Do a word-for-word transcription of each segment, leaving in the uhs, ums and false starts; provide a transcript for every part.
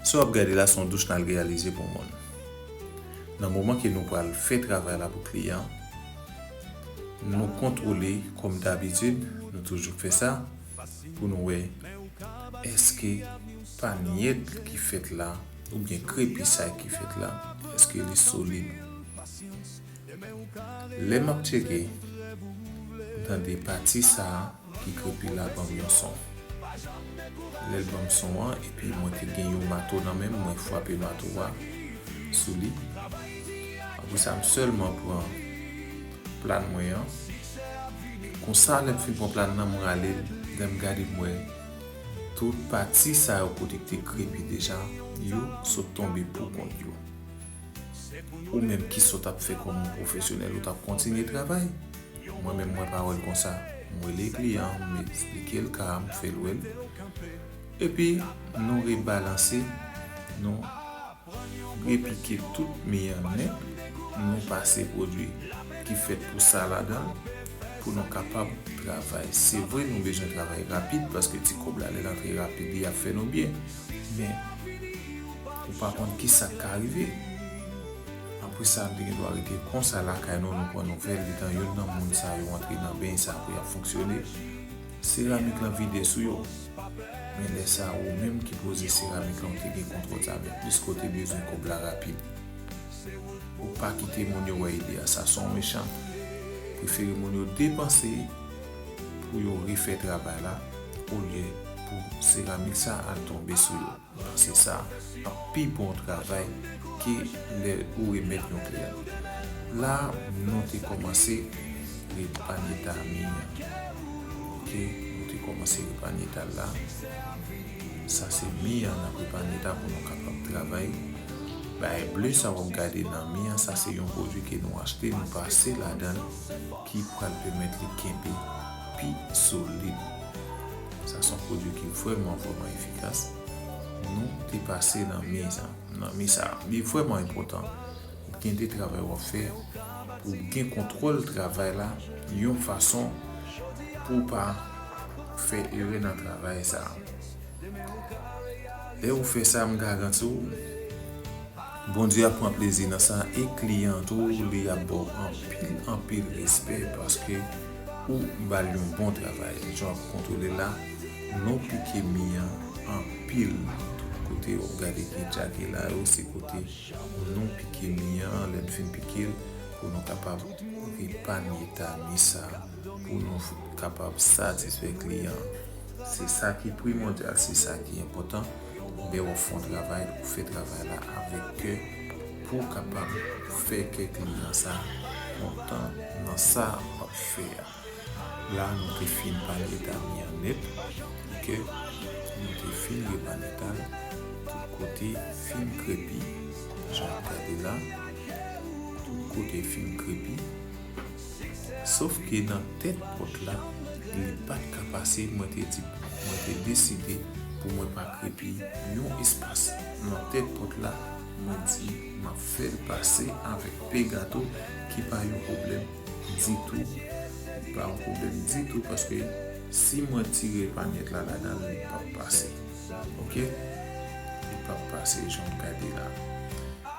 Sa w ap gade la se yon douch n al reyalize pou moun. Nan moman ke nou pral fè travay la pou kliyan, nou kontwole, kòm dabitid, nou toujou fè sa, pou nou wè èske panyèt ki fèt la, oubyen krepi sa ki fèt la, èske li solid. Lè m ap tcheke, m tande pati sa a ki krepi la ban m yon son. Lè l ban m son an, epi mwen te gen yon mato nan men m, mwen frape mato a sou li. Apre sa, m sèlman pran plàn mwen an. Konsa, lè m fin pran plàn nan, m rale l. Lè m gade, m wè tout pati sa yo kote k te krepi deja, yo sot tonbe pou kont yo. Ou menm ki sot ap fè kòm yon pwofesyonèl, ou t ap kontinye travay. Mwen menm, mwen pa wè l konsa. M rele kliyan an, m esplike l ka a, m fè l wè l. Epi, nou rebalanse, nou repike tout mi an nèt, nou pase pwodui ki fèt pou sa ladan l, pou nou kapab travay. Se vre, nou bezwen travay rapid, paske ti kòb la, lè l antre rapid, li ap fè nou byen. Men, ou pa konn ki sa k ka rive. Apre sa, m te gen dwa rete konsa lakay nou, nou pran nouvèl, etan youn nan moun sa yo antre nan beny sa pou y ap fonksyone. Seramik lan vide sou yo. Men lè sa a, ou menm ki poze seramik lan, ou te gen kontwòl sa, men plis ke w te bezwen kòb la rapid. Ou pa kite moun yo wè ide a, sa se yon mechan. Prefere moun yo depanse pou yo refè travay la, olye pou seramik sa al tonbe sou yo. Paske sa ap pi bon travay ke lè ou remèt yon kliyan. La, nou te kòmanse repanyeta mi an. Oke, nou te kòmanse repanyeta l la. Sa se mi an, n ap repanyeta pou nou kapab travay. Bagay ble sa w ap gade nan mi an, sa se yon pwodui ke nou achte, nou pase ladan l, ki pral pèmèt li kenbe pi solid. Sa se yon pwodui ki vrèman, vrèman efikas. Nou te pase nan mi sa, nan mi sa. Li vrèman enpòtan. Gen de travay w ap fè pou w gen kontwòl travay la yon fason pou w pa fè erè nan travay sa. Lè ou fè sa, m garanti w, Bondye ap pran plezi nan sa, e kliyan an tou, li ap ba w anpil, anpil respè paske ou ba l yon bon travay. Jan w ap kontwole la, nou pike mi an anpil. Tout kote w ap gade ki djake la yo, se kote nou pike mi an, lè n fin pike l, pou nou kapab repanyeta mi sa, pou nou kapab satisfè kliyan an. Se sa ki primòdyal, se sa ki enpòtan. Lè w ap fè yon travay, ou fè travay la avèk kè pou w kapab fè kè kliyan sa kontan nan sa w ap fè a. La, nou te fin panyeta mi an nèt, oke? Nou te fin repanyeta l, tout kote fin krepi, jan w ap gade la, tout kote fin krepi. Sof ke nan tèt pòt la, li pa t ka pase, mwen te di, mwen te deside pou mwen pa krepi yon espas. Nan tèt pòt la, mwen di, m ap fè l pase avèk pegato ki pa yon pwoblèm ditou. Li pa yon pwoblèm ditou, paske si mwen tire panyèt la ladan l, li p ap pase. Oke? Li p ap pase, jan w gade la.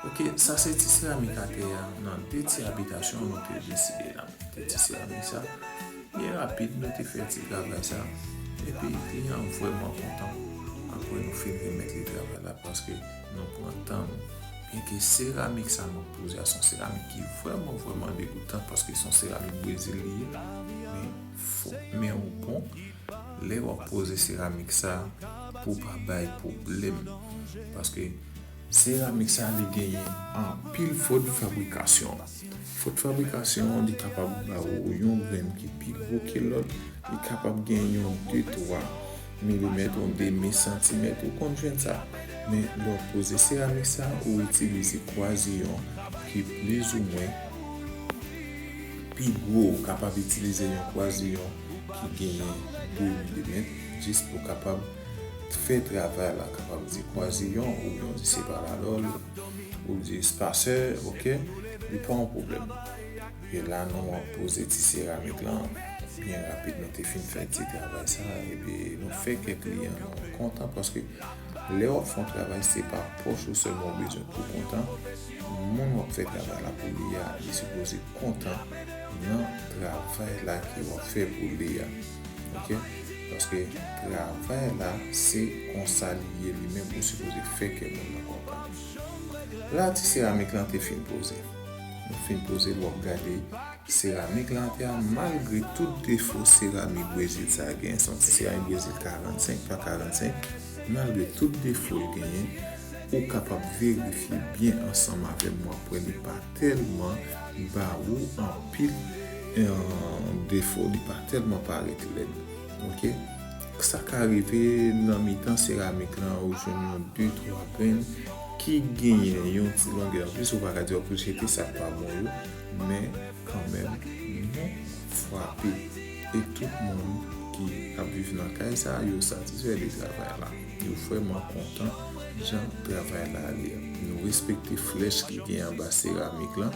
Oke, sa se ti seramik atè a nan de ti abitasyon nou te deside la. De ti seramik sa, byen rapid, nou te fè ti travay sa. Epi, kliyan an vrèman kontan. Apre nou fin remèt li travay la, paske nou pran tan nou. Byenke seramik sa nou poze a, se yon seramik ki vrèman, vrèman degoutan, paske se yon seramik Brezil li ye. Men, fòk men w bon lè w ap poze seramik sa pou w pa bay pwoblèm. Paske seramik sa, li genyen anpil fòt fabrikasyon. Fòt fabrikasyon, li kapab ba ou yon grenn ki pi gwo ke lòt, li kapab gen yon de twa milimèt, yon demi santimèt, ou konn jwenn sa. Men lè w poze seramik sa, ou itilize kwaziyon ki plizoumwen pi gwo, ou kapab itilize yon kwaziyon ki genyen de milimèt, jis pou kapab fè travay la, kapab di kwaziyon, oubyen w di separadòl, ou di espasè, oke? Li pa yon pwoblèm. E la, nou ap poze ti seramik lan byen rapid, nou te fin fè ti travay sa, epi nou fè kè kliyan nou kontan, paske Lè w ap fè yon travay, se pa pòch ou sèlman ou bezwen pou kontan. Moun w ap fè travay la pou li a, li sipoze kontan nan travay la ke w ap fè pou li a. Oke? Paske travay la, se konsa li ye li menm, ou sipoze fè kè moun nan kontan. La, ti seramik lan te fin poze. Nou fin poze l, w ap gade seramik lan atè a, malgre tout defo seramik Brezil sa a gen, se yon ti seramik Brezil karannsenk pa karannsenk, malgre tout defo l genyen, ou kapab verifye byen ansanm avè m, w ap wè li pa tèlman ba ou anpil, eh, defo, li pa tèlman parèt lèd. Oke? Sa ka rive nan mitan seramik lan, ou jwenn yon de, twa grenn ki genyen yon ti longè anplis, ou pa ka di w ap jete sa k pa bon yo, men kanmenm, nou frape. E tout moun ki ap viv nan kay sa a, yo satisfè de travay la. Yo vrèman kontan jan travay la ale a. Nou respekte flèch ki gen anba seramik lan.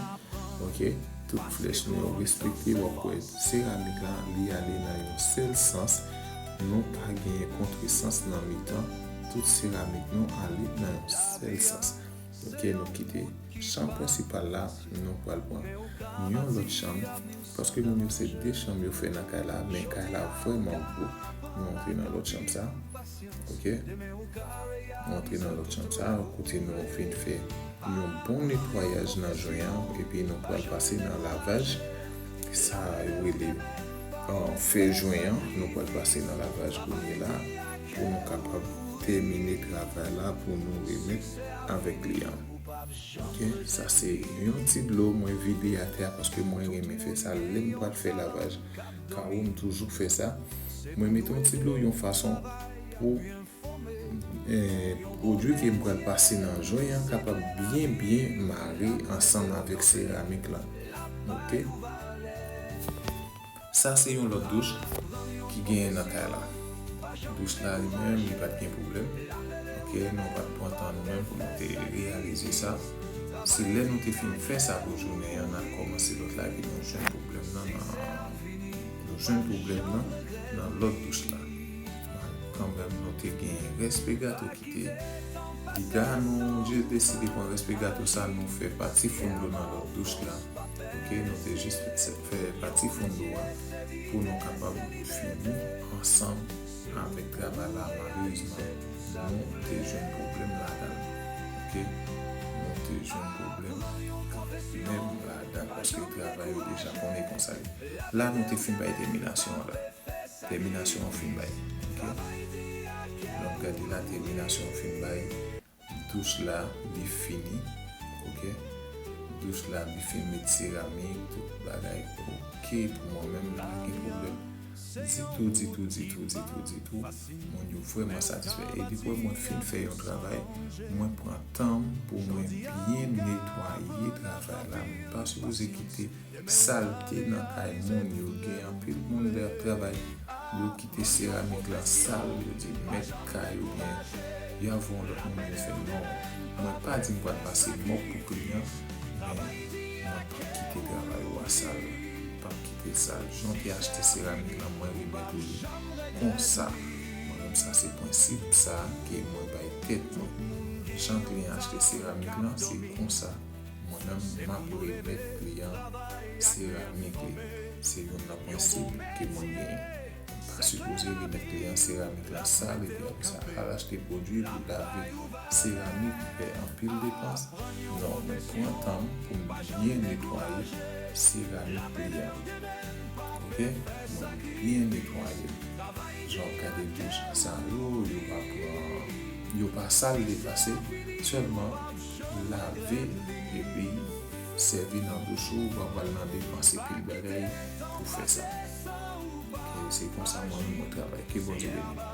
Oke? Tout flèch nou yo respekte. W ap wè seramik la, li ale nan yon sèl sans. Nou pa genyen kontresans nan mitan. Tout seramik nou ale nan yon sèl sans. Oke, nou kite chan prensipal la, nou pral pran yon lòt chanm, paske moun yo se de chanm yo fè nan kay la, men kay la vrèman gwo. Nou antre nan lòt chanm sa, oke? Nou antre nan lòt chanm sa, kote nou fin fè yon bon netwayaj nan jwen an, epi nou pral pase nan lavaj. Sa yo rele, ah, fè jwen an, nou pral pase nan lavaj kounye la, pou nou kapab tèmine travay la, pou nou remèt avèk li an. Oke, sa se yon ti dlo mwen vide atè a paske mwen renmen fè sa. Lè m pral fè lavaj kawo, m toujou fè sa. Mwen mete yon ti dlo yon fason pou, eh, pwodui ke m pral pase nan jwen an kapab byen, byen mare ansanm avèk seramik lan. Oke? Sa se yon lòt douch ki genyen nan kay la. Douch la li menm, li pa t gen pwoblèm. Oke, nou pa t pran tan nou menm pou nou te reyalize sa. Se lè nou te fin fè sa pou jounen an, n ap kòmanse lòt la, epi nou jwenn pwoblèm nan, nan, nou jwenn pwoblèm nan, nan lòt douch la. Kanmenm, nou te gen rès pe gato ki te piga, nou jis deside pran rès pe gato sa, nou fè pati fon dlo nan lòt douch la. Oke, nou te jis fè, fè pati fon dlo a pou nou kapab fini ansanm avèk travay la. Malerezman, nou te jwenn pwoblèm ladan l. Oke, nou te jwenn pwoblèm kanmenm ladan, paske travay yo deja konnen konsa ye. La, nou te fin bay tèminasyon an la. Tèminasyon an fin bay. Oke? N ap gade la, tèminasyon an fin bay. Douch la, li fini. Oke? Douch la, li fin met seramik, tout bagay oke pou mwen menm, li pa gen pwoblèm ditou, ditou, ditou, ditou, ditou. Moun yo vrèman satisfè. E depi mwen fin fè yon travay, mwen pran tan m pou mwen byen netwaye travay la. M pa sipoze kite salte nan kay moun yo. Gen anpil moun lè y ap travay, yo kite seramik la sal, yo di mèt kay oubyen y a voye yon lòt moun vin fè. Non, mwen pa di m pral pase mòp pou kliyan, men mwen p ap kite travay ou a sal. M p ap kite l sal. Jan w te achte seramik lan, mwen remèt ou li konsa. Mwen menm, sa se prensip sa ke mwen bay tèt mwen. Jan kliyan achte seramik lan, se konsa. Mwen menm, m ap remèt kliyan seramik li. Se youn nan prensip ke mwen genyen. M pa sipoze remèt kliyan seramik la sal epi apre sa al achte pwodui pou lave seramik, fè anpil depans. Non, mwen pran tan m pou m byen netwaye seramik kliyan. Oke? Mwen byen netwaye l. Jan w ap gade douch sa yo, yo pa pran, yo pa sal depase, sèlman lave epi sèvi nan douch ou, ou pa pral nan depanse pil bagay pou fè sa. E se konsa mwen menm mwen travay. Ke Bondye beni.